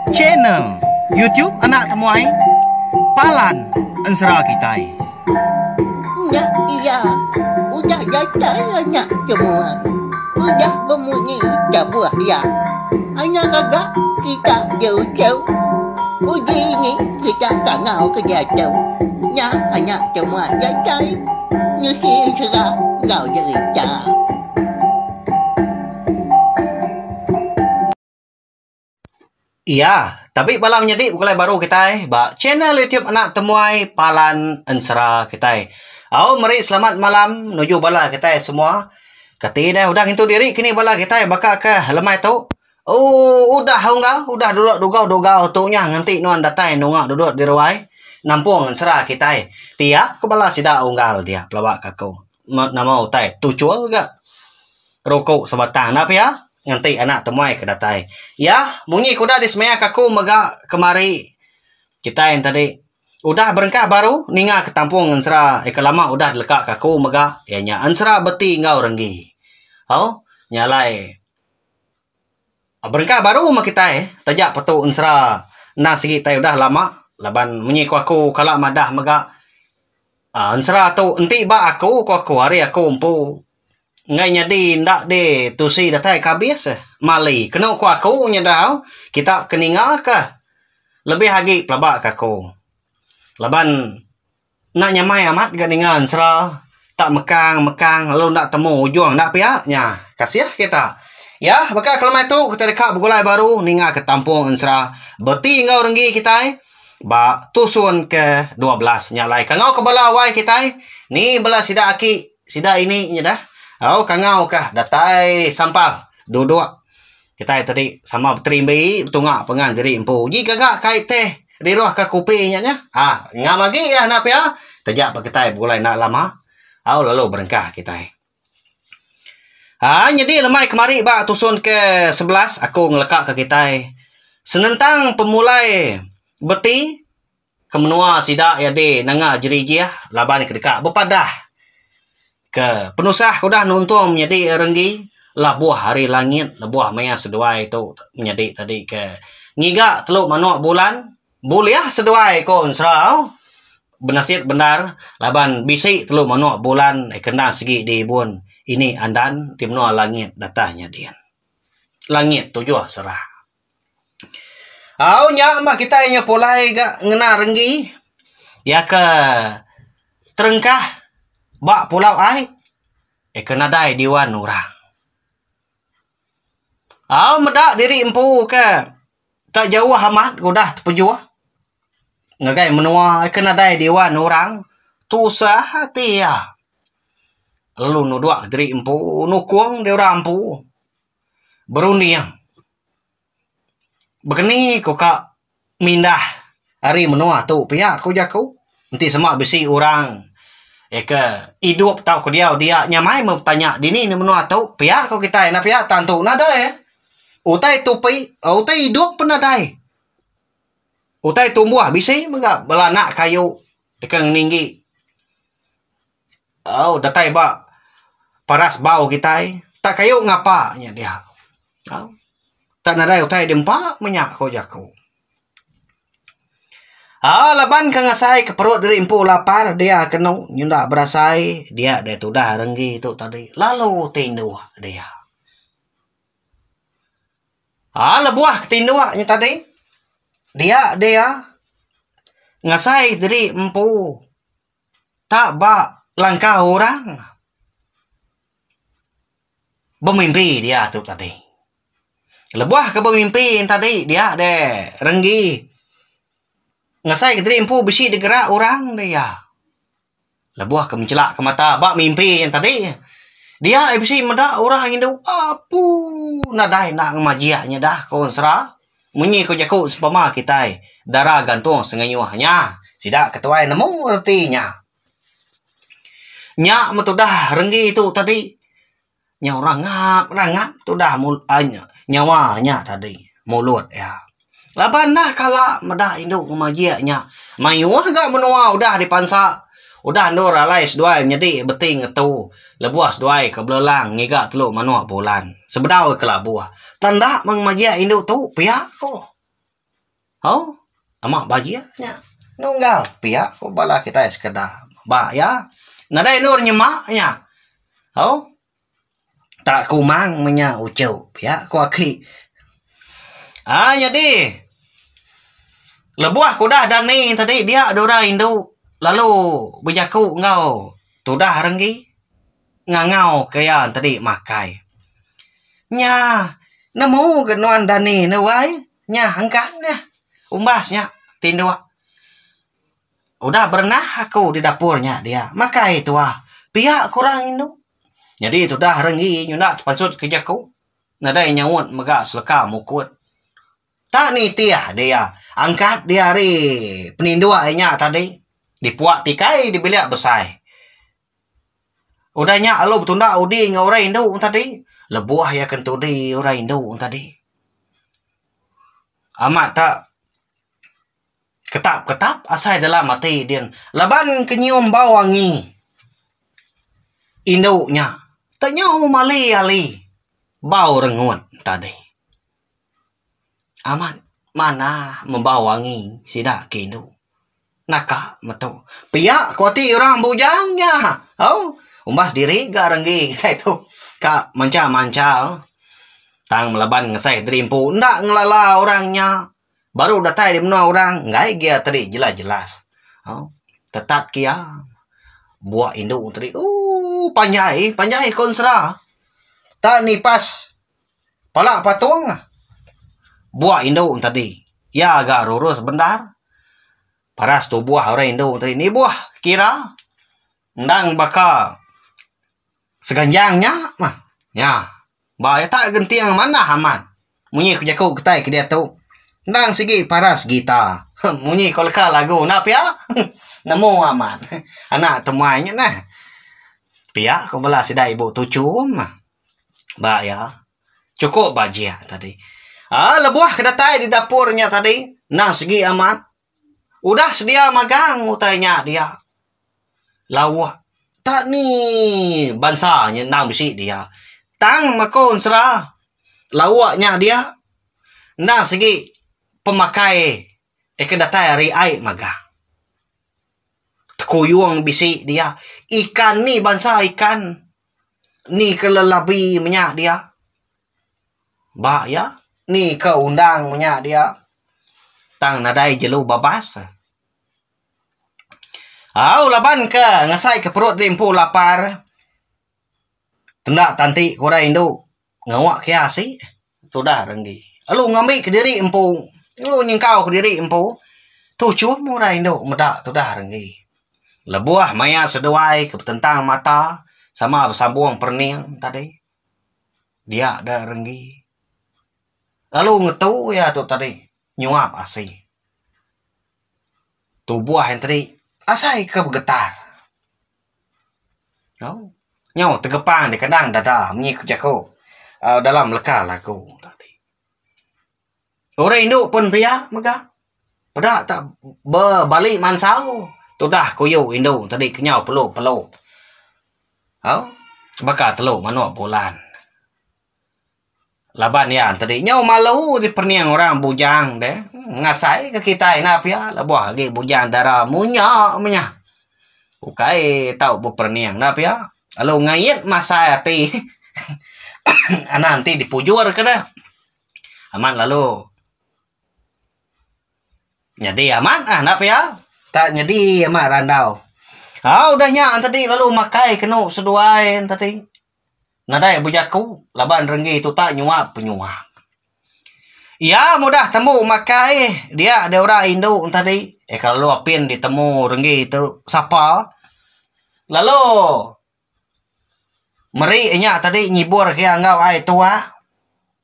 Channel YouTube Anak Temuai Palan Ensera Kitai. Nya iya udah datai anak temuai. Udah bemunyi tabuh iya. Anak gaga kita jauh-jauh. Uji ni kita kangau ke diatu. Nya anak temuai datai nusi ensera enggau jerita. Iya, tabi bala menyadi begulai baru kitai ba channel YouTube Anak Temuai Palan Ensera kitai. Au meri selamat malam nuju bala kitai semua. Kati deh udah ngintu diri kini bala kitai baka ke lemai tu. Ooh udah unggal udah duduk dugau-dugau tu nya nganti nuan datai nunga duduk di ruai nampung ensera kitai. Pia ku bala sida unggal dia pelaba ka aku. Nama utai tuchul ga. Ruku sebatang enda pia nganti anak temuai ke datai. Iya munyi ke udah disemaya ke aku mega kemari kitai enti tadi udah berengkah baru ninga ke tampung ensera ke lama udah dileka ke aku mega iya nya ensera beti enggau renggi. Au nya alai berengkah baru meh kitai taja petu ensera endang sigi tai udah lama laban munyi ku aku kala madah mega uhh ensera tu enti ba aku ku aku ari aku empu. Enggai nyadi enda di tusi datai ke abis eh. Mali kenu ku aku nyedau kita ke ninga ka lebih agi pelaba ka aku. Laban enda nyamai amat ga ninga ensera tak mekang mekang lalu enda temu ujung enda pia nya. Kasih kita. Ya baka ke lemai tu kita deka begulai baru ninga ke tampung ensera beti enggau renggi kitai ba tusun ke 12 nya alai. Kangau ke bala wai kitai ni bala sida aki. Sida ini nya dah. Au kangau kah datai sampal duduk kitai tadi sama beterimbi betunga pengan diri empu. Uji gaga kai teh riruh ka kopi nya nya. Ah ngam agi iya enda pia taja pa kitai begulai enda lama. Au lalu berengkah kitai. Ah nyadi lemai kemari ba tusun ke 11 aku ngeleka ka kitai senentang pemulai beti Ke menua sida iya di nanga jerijih laban ke deka bepadah ke penusah ke udah nuntung menyadi renggi labuh ari langit lebuh maya seduai tu menyadi tadi ke ngiga telu manok bulan bulih seduai ko ensera benasit bendar laban bisi telu manok bulan ke endang sigi diibun ini andan di menua langit datang nyadin. Langit tujuh serah. Au nya mah kitai nya pulai ga ngena renggi iya ke terengkah ba pulau ai ke nadai diwan orang. Au meda diri empu ke tak jauh amat udah tepejuh ngagai menua ke nadai diwan orang tusah ati iya lalu nudok diri empu nukung diorang empu berunding. Bekeni ku ka mindah ari menua tu pia ku jaku enti sema bisi orang ke idup tauka diau dia nyamai meh betanya dini ne menua tu pia ku kitai enda pia tang tu nadai eh. Utai tupi utai idup pun nadai. Utai tumbuh bisi mega bala anak kayu ke ngeninggi au datai ba paras bau kitai tak kayu ngapa nya dia. Au. Tak nadai utai diempa meh nya ko jaku. Aa laban ke ngasai ke perut diri empu lapar dia kenu nyenda berasai dia deh tudah renggi tu tadi lalu tinduk dia. Aa lebuh ke tinduk nya tadi dia dia ngasai diri empu tak ba langkau orang. Bemimpi dia tu tadi. Lebuh ke bemimpi tadi dia deh renggi ngasai ke diri empu bisi digerak orang dia. Lebuh ke menchelak ke mata ba mimpi nya tadi dia bisi meda orang indu apu nadai enda ngemajik nya dah ko ensera munyi ko jaku sempama kitai dara gantung sengayuh nya sida ketuai nemu reti nya. Nya meh tudah renggi tu tadi nyau rangap rangap tudah nyawa nya tadi mulut iya. Laban enda kala meda indu ngemajik nya mayuh ga menua udah dipansa udah endur alai seduai menyedi beti ngetu lebuh seduai ke belelang ngiga telu manok bulan sebedau ke labuh. Tang enda meh ngemajik indu tu pia ko. Au ama bajik nya nunggal pia ku bala kitai sekeda ba iya nadai endur nyema nya. Au tak kumang meh nya uchu pia ku aki. Aa nyadi lebuh ku udah dani tadi dia deh orang indu lalu bejaku enggau tudah renggi ngangau ke iya tadi makai. Nya nemu ga nuan dani ne wai. Nya engka nya umbas nya tinduk. Udah berenah aku di dapur nya dia makai tuah pia ku orang indu. Nyadi tudah renggi nyunda tepansut ke jaku nadai nyaut mega seleka mukut. Tak nitih dia angkat dia ari peninduk inya tadi dipuak tikai di bilik besai. Udah nya lalu betunda udi enggau orang indu tadi. Lebuh iya ke entudi orang indu tadi. Amat tak ketap-ketap asai dalam ati din laban ke nyium bau angi indu nya. Tak nyau mali ali bau rengut tadi. Amat manah membau angi sida ke indu. Naka metu. Pia ku ati orang bujang nya. Au umbas diri ga renggi kitai tu ka mancha-mancha tang melaban ngesai diri empu enda ngelala orang nya. Baru datai di menua orang enggai gia tadi jelas-jelas. Au tetap kia buak indu tadi ooh panjai panjai konsera. Tak nipas Pala patung buak indu tadi iya ga rurus bendar paras tubuh orang indu tadi nibuh kira endang baka seganjang nya mah nya ba iya tak genting manah amat munyi ku jaku kitai ke diatu endang sigi paras gita munyi ku leka lagu enda pia nemu amat anak temuai nya neh pia ku bala sida ibu tuchum. Ba iya, chukup bajik tadi. Aa lebuh ke datai di dapur nya tadi, endang sigi amat. Udah sedia magang utai nya dia. Lauk tak ni bansa nya endang bisi dia. Tang meko ensera lauk nya dia endang sigi pemakai ke datai ari ai magang. Tekuyung bisi dia. Ikan ni bansa ikan. Ni ke lelabi menya dia. Ba iya, ni ke undang menya dia. Tang nadai jelu babas. Au laban ke ngasai ke perut diri empu lapar. Tenda tanti ke orang indu ngawa ke iya asi tudah renggi. Lalu ngambi kediri empu lalu nyengkau kediri empu tuchum orang indu meda tudah renggi. Lebuh maya seduai ke betentang mata sama besambung perening tadi dia da renggi lalu ngetu iya tu tadi nyuap asi. Tubuh iya tadi asai ke begetar. Nyau tegepang dikendang dada munyi ku jaku dalam leka lagu tadi. Orang indu pun pia mega peda tak bebali mansau tudah kuyu indu tadi kenyau pelu-pelu. Au baka telu manuk bulan. Laban iya tadi nyau malu dipening orang bujang deh ngasai ke kitai enda pia lebuh agi bujang dara munya menya. Ukai tau bepening enda pia lalu ngait masai ati anang ti dipujur ke deh. Amat lalu nyadi amat ah enda pia tak nyadi amat randau. Au udah nya tadi lalu makai kenu seduai tadi. Nadai bejaku laban renggi tu tak nyuap penyuap. Iya mudah tembu makai dia deh orang indu tadi. Eh kalau apin ditemu renggi tu sapa lalu meri inya tadi nyibur ke iya enggau ai tuak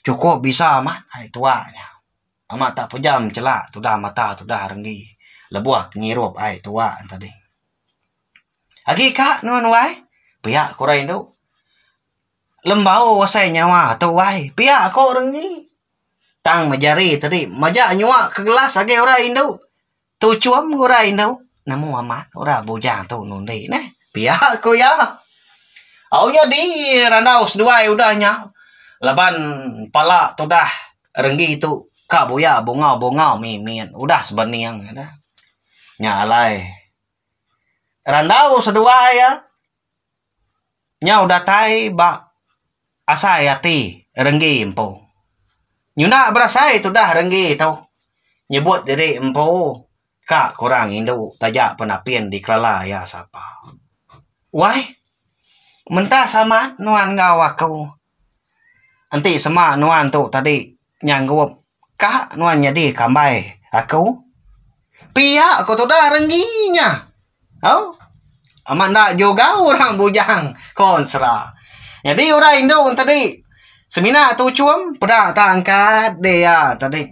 chukup bisa amat ai tuak nya. Amat tak pejam chelak tudah mata tudah renggi lebuh ngirup ai tuak tadi. Agi ka nuan wai, pia ku orang indu. Lembau asai nyawa tu wai, pia ku orang ngi. Tang meh jari tadi majak nyua ke gelas agi orang indu. Tuchum orang indu, nemu amat orang bujang tu nundi neh, pia ku iya. Au nyadi randau seduai udah nya laban pala tudah renggi tu. Ka buya bungau-bungau mimit udah sebening nya. Nya alai randau seduai iya nyau datai ba asai ati Renggi empu. Nyunda berasai tudah Renggi tu nyebut diri empu ka kurang indu taja pen apin dikelala iya sapa. Wai mentas amat nuan enggau aku. Enti sema nuan tu tadi nyanggup ka nuan nyadi kambai aku. Pia ko tudah renggi nya. Au amat enda jugau orang bujang ko ensera. Nyadi orang indu tadi semina tuchum peda ta angkat dia tadi.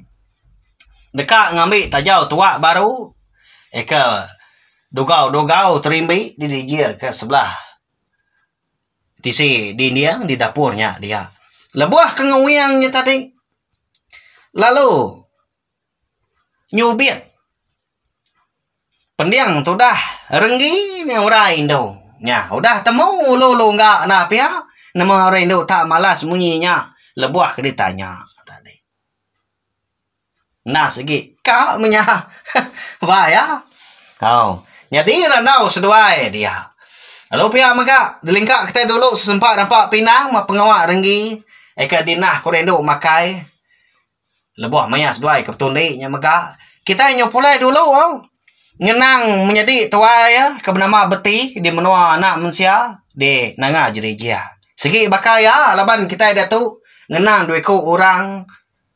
Deka ngambi tajau tuak baru eka dugau-dugau terimbi didijir ke sebelah. Tisi dinding di dapur nya dia. Lebuh ke nguing nya tadi lalu nyubit pending tudah renggi meh orang indu. Nya udah temu ulu lungga enda pia nemu orang indu tak malas munyi nya lebuh ke ditanya tadi. Enda sigi ka menya ba iya. Au. Nyadi randau seduai dia. Lalu pia mega dilingka kitai dulu sesempa rampa pinang ba pengawa renggi eka dinah ku rindu makai. Lebuh maya seduai ke betundi nya mega kitai nyau pulai dulu au. Ngenang menyadi tuai iya ke benama Beti di menua anak mensia di Nanga Jerijih. Sigi baka iya laban kitai diatu ngenang dua iku orang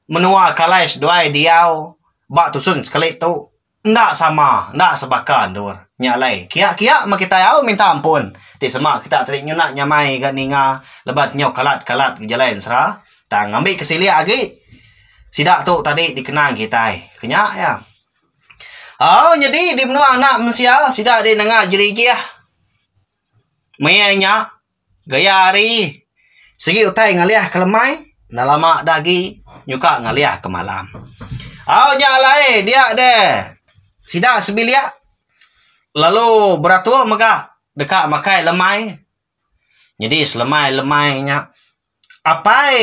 Menua ke alai seduai diau ba tusun sekali tu enda sama enda sebaka endur. Nya alai kia-kia meh kitai au minta ampun ti sema kita tadi nyuna nyamai ga ninga leban nyau kalat-kalat jalai ensera tang ngambi ke silik agi sida tu tadi dikenang kitai. Ke nya iya. Au nyadi di menua anak mensia sida di nengah jerijih maya nya. Gaya hari sigi utai ngalih ke lemai enda lama da agi nyuka ngalih ke malam. Au nya alai dia deh sida sebilik lalu beratur mega deka makai lemai. Nyadi selemai lemai nya apai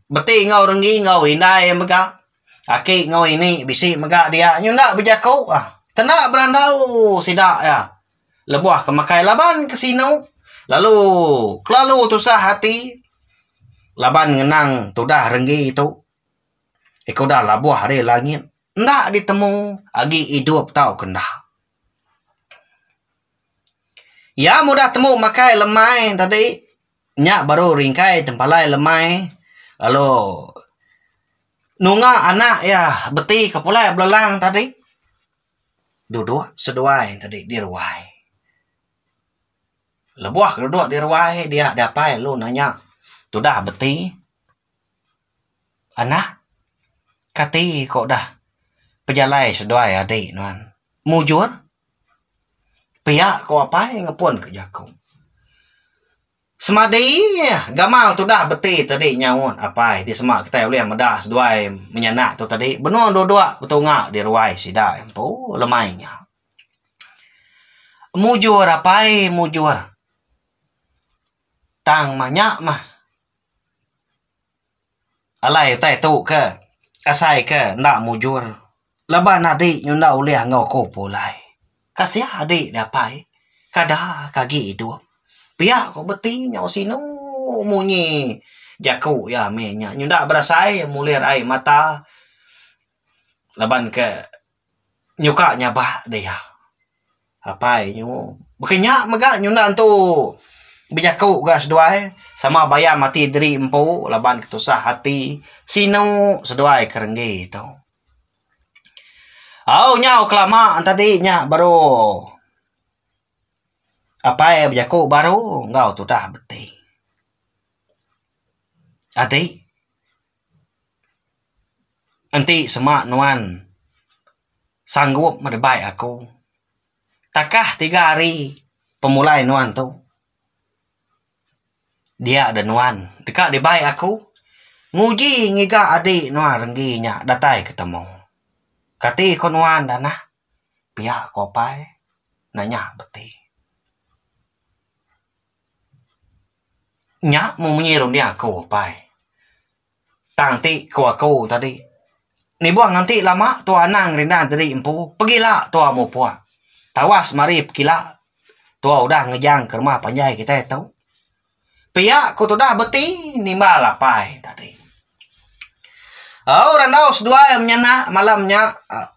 beti enggau renggi enggau indai mega aki enggau ini bisi mega dia nyunda bejaku ah tenda berandau sida iya. Lebuh ke makai laban ke sinu lalu kelalu tusah ati laban ngenang tudah renggi tu ika udah labuh ari langit enda ditemu agi idup tauka enda. Iya mudah temu makai lemai tadi nya baru ringkai tempalai lemai lalu nunga anak iya beti ke pulai belelang tadi. Duduk seduai tadi di ruai. Lebuh ke duduk di ruai dia dapai lalu nanya tudah beti anak kati ko dah pejalai seduai adi nuan mujur pia ko apai ngepun ka jaku. Semadi gamal tudah beti tadi nyaut apai ti sema kitai ulih meda seduai menyanak tu tadi benung duduk betunga di ruai sida empu lemai nya. Mujur apai mujur tang mah nya mah alai utai tu ke asai ke enda mujur laban adi nyunda ulih enggau ku pulai. Kasih adi ne apai kada ke agi idup. Pia ko beti nyau sinu munyi jaku iya mih nya nyunda berasai mulir ai mata laban ke nyuka nyabak dia. Apai nyu baka nya mega nyunda entu bejaku ga seduai sama bayam ati diri empu laban ke tusah ati sinu seduai ke renggi tu. Au nyau kelama tadi nya baru apai bejaku baru enggau tudah beti. Adi enti sema nuan sanggup medebai aku takah tiga hari pemulai nuan tu dia da nuan deka dibai aku nguji ngiga adi nuan renggi nya datai ketemu. Kati ko nuan da nah pia ko apai nanya beti. Nya mung munyi runding aku apai. Tang ti ku aku tadi. Nibuh nganti lama tua anang rindang diri empu pegila tua mupuk. Tawas mari pekila tua udah ngejang ke rumah panjai kitai tu. Pia ku tudah beti nimbal apai tadi. Au randau seduai menyanak malam nya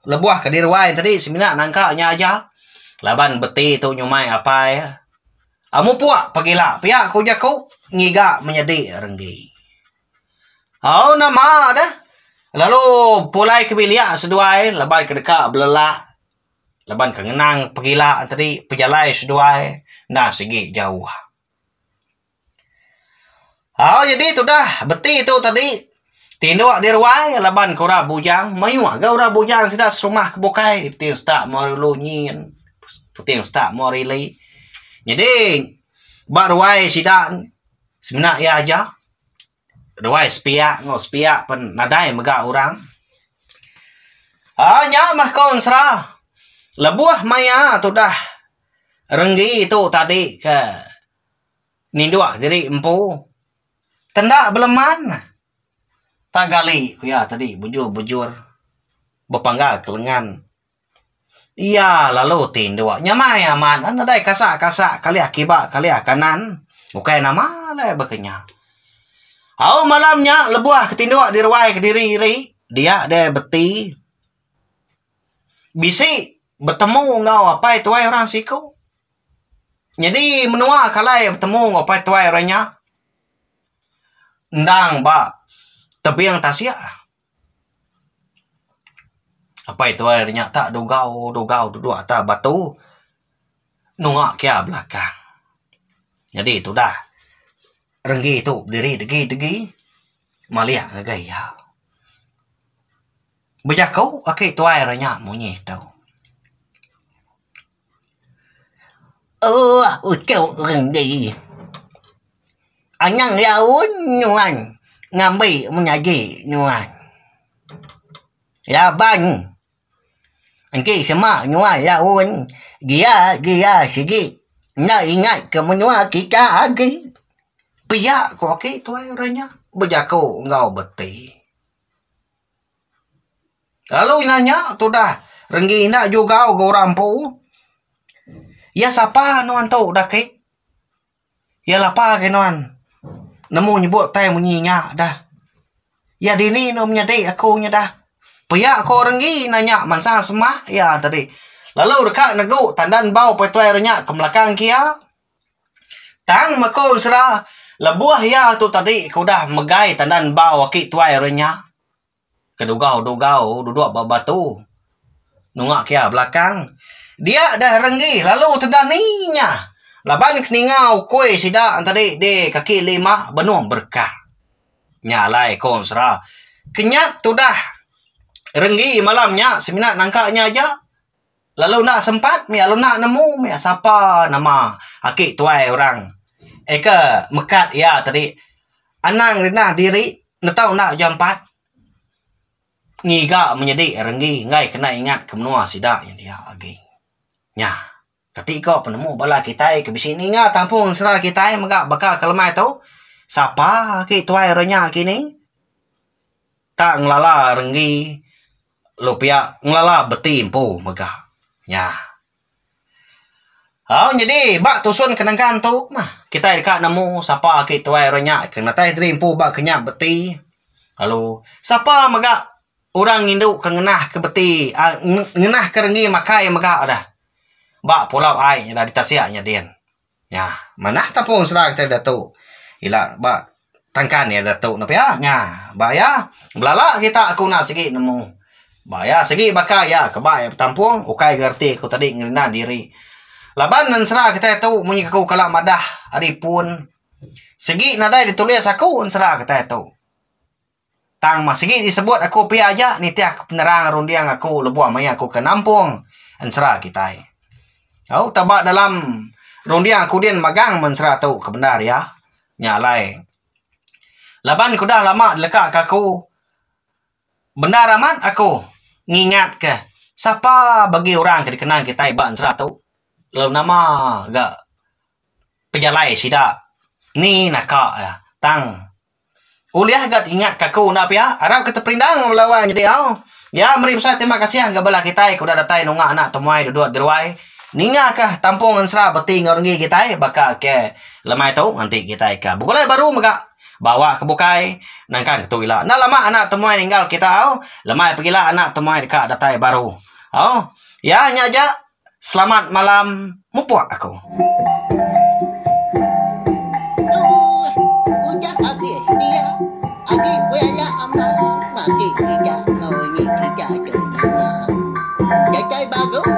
lebuh ke diruai tadi semina nangka nya aja laban beti tu nyumai apai. Mupuk pegila pia ku jaku ngiga menyadi renggi. Au nama deh lalu pulai ke bilik seduai laban ke deka belelak laban ke ngenang pegila tadi pejalai seduai enda sigi jauh. Au jadi tudah beti tu tadi tinduk di ruai laban ke orang bujang mayuh ga orang bujang sida serumah ke bukai puting setak meh dulu nyin puting setak meh rili. Jadi ba ruai sida Semina iya aja ruai sepiak enggau sepiak pen nadai mega orang. Aa nya mah ko ensera lebuh maya tudah renggi tu tadi ke ninduk diri empu tenda beleman tak gali ku iya tadi bujur-bujur bepanggal ke lengan. Iya lalu tinduk nyamai amat nadai kasak-kasak kalih kiba kalih kanan ukai nama alai baka nya. Au malam nya lebuh ke tinduk di ruai kediri iri dia deh beti bisi betemu enggau apai tuai orang siku. Nyadi menua ke alai betemu enggau apai tuai orang nya endang ba tebing tasik. Apai tuai nya tak dugau dugau duduk atas batu nunga kia belakang. Nyadi tudah renggi tu bediri degi degi malik ngagai iya. Bejaku aki tuai re nya munyi tu. Oh uchu renggi. Anang laun nuan ngambi menyaji nuan. Laban enti sema nuan laun dia dia sigi enda ingat ke menua kita agi. Pia ku aki tuai orang nya bejaku enggau beti. Lalu nanya tudah renggi enda jugau ga orang empu. Iya sapa nuan tu dah ki? Iya lapa agi nuan nemu nyebut tai munyi nya dah. Iya dini nu menyadi aku nya dah. Pia ko renggi nanya mansa semah iya tadi. Lalu deka negu tandan bau petuai re nya ke belakang kia. Tang meko ensera lebuh iya tu tadi ke udah megai tandan bau aki tuai re nya. Ke dugau-dugau duduk ba batu nunga kia belakang. Dia deh renggi lalu tedani nya laban ke ninga ukui sida tadi di kaki lima benung berekak. Nya alai ko ensera kenyap tudah renggi malam nya semina nangka nya aja lalu enda sempat mih lalu enda nemu mih sapa nama aki tuai orang eka mekat iya tadi anang rinah diri netau enda jampat ngiga menyedi renggi enggai kena ingat ke menua sida nya dia agi. Nya kati ko penemu bala kitai ke bisi ninga tampung sera kitai mega baka ke lemai tu sapa aki tuai re nya kini tak ngelala renggi Lalu pia ngelala beti empu mega. Nya. Au nyadi ba tusun ke nengkan tu mah kitai deka nemu sapa agi tuai orang nya ke nadai diri empu ba kenyap beti lalu sapa mega orang ngindu ke ngenah ke beti uhh ngenah ke renggi makai mega dah ba pulau ai nya di tasik nya din. Nya, manah tampung sera kitai diatu. Ila ba tangkan iya diatu ne pia. Nya, ba iya belala kita aku enda sigi nemu. Ba iya sigi baka iya ke ba iya betampung ukai ga reti aku tadi ngerinda diri. Laban ensera kitai tu munyi aku kala madah ari pun sigi nadai ditulis aku ensera kitai tu. Tang mah sigi disebut aku pia aja nitih ke penerang runding aku lebuh maya aku ke nampung ensera kitai. Au taba dalam runding aku din magang meh ensera tu ke bendar iya. Nya alai laban ke udah lama dileka ke aku bendar amat aku ngingat ke sapa bagi orang ke dikenang kitai ba ensera tu lalu nama ga pejalai sida ni naka iya tang. Ulih ga ingat ka aku enda pia. Arap ke teperindang bala wang nyadi au. Ya meri besai terima kasih ga bala kitai ke udah datai nunga anak temuai duduk deruai. Ninga ka tampung ensera beti enggau renggi kitai baka ke lemai tu nganti kitai ka begulai baru mega bawa ke bukai nangkan ke tu ila. Enda lama anak temuai ninggal kita au. Lemai pegila anak temuai deka datai baru. Au. Ya nya aja. Selamat malam mupuk aku. Tuh, udah abis pia agi beranak amai mati kita enggau ini kita tu ninga. Datai baru.